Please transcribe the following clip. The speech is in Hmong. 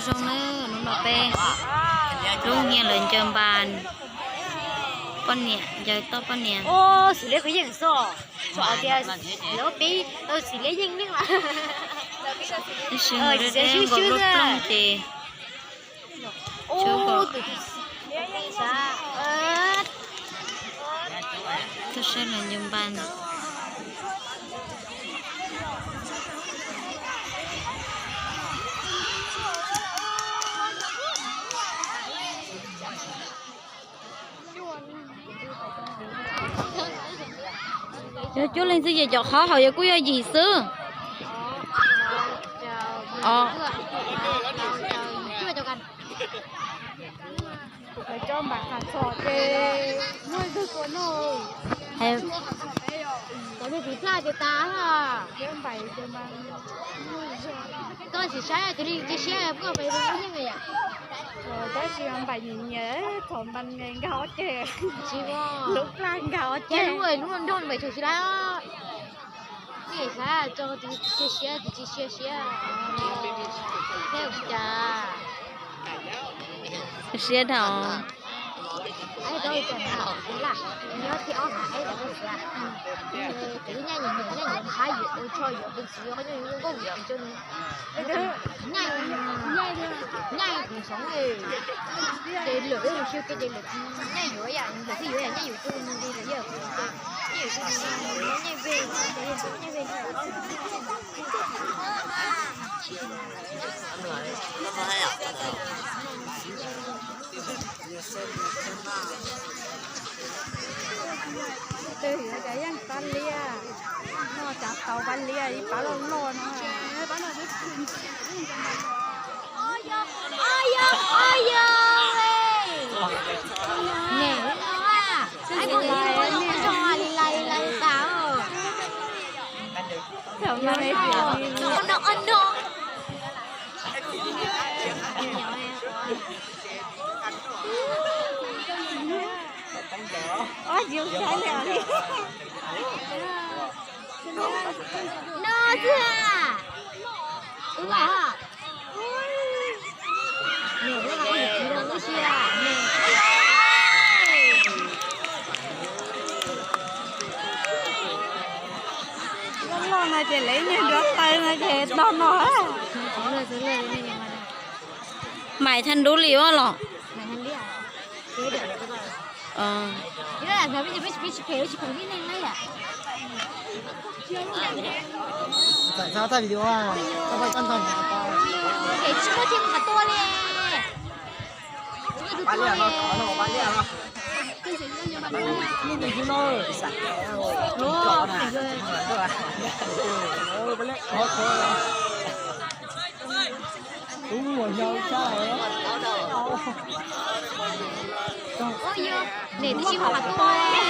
Zoo nawb, hnub no peb lub nyiag lawv ncaws npas poj niam, ncaws toj poj niam. Xws li kuv yeej xoj, xoj tias lawv peb tau xws li yeej yeej lawm. Tab sis nkaus deb deb nkaus plooj plooj ces tuaj saib lawv ncaws npas. Yog cuaj leeg xwb ces cov qhov hauv yog kuj yog yim xwb. Koj tsis saib tus li cia siab koj pes lub yeej yam. Tab sis npaim nyiam nyiam thaum npas nkag ob ceg, lub plaj nkag ob ceg, lub nrog npaim tshum tsis lab. Nej xav tso cia siab tus tsis cia siab, thiab ua cas siab dhau. Nyob thib ob hais ib yam li ntawd, nyob yuav nyob yuav npab yuav ua tsho yuav pes txiv yuav qhov nyob yuav nkauj yuav pes tsawg nws, nyob nyob yuav tus tsoom ces lawm mus xyuas kev ces lawm nyob yuav yam lawm twb yuav yam nyob yuav tus nws li lawm yam nyob yuav tus nws nyob nyob ve nyob ve. Twg yuav cov yeej pab liab, noj cov tau pab liab ib pab loj loj no. Ob, yus saib li os li. No xwb a. Ua. Loj loj no ces lawv nyiag nruab taw no ces tog no. Maiv thaj nrub li ua los. Nim twb tsis muaj qhov tuaj li.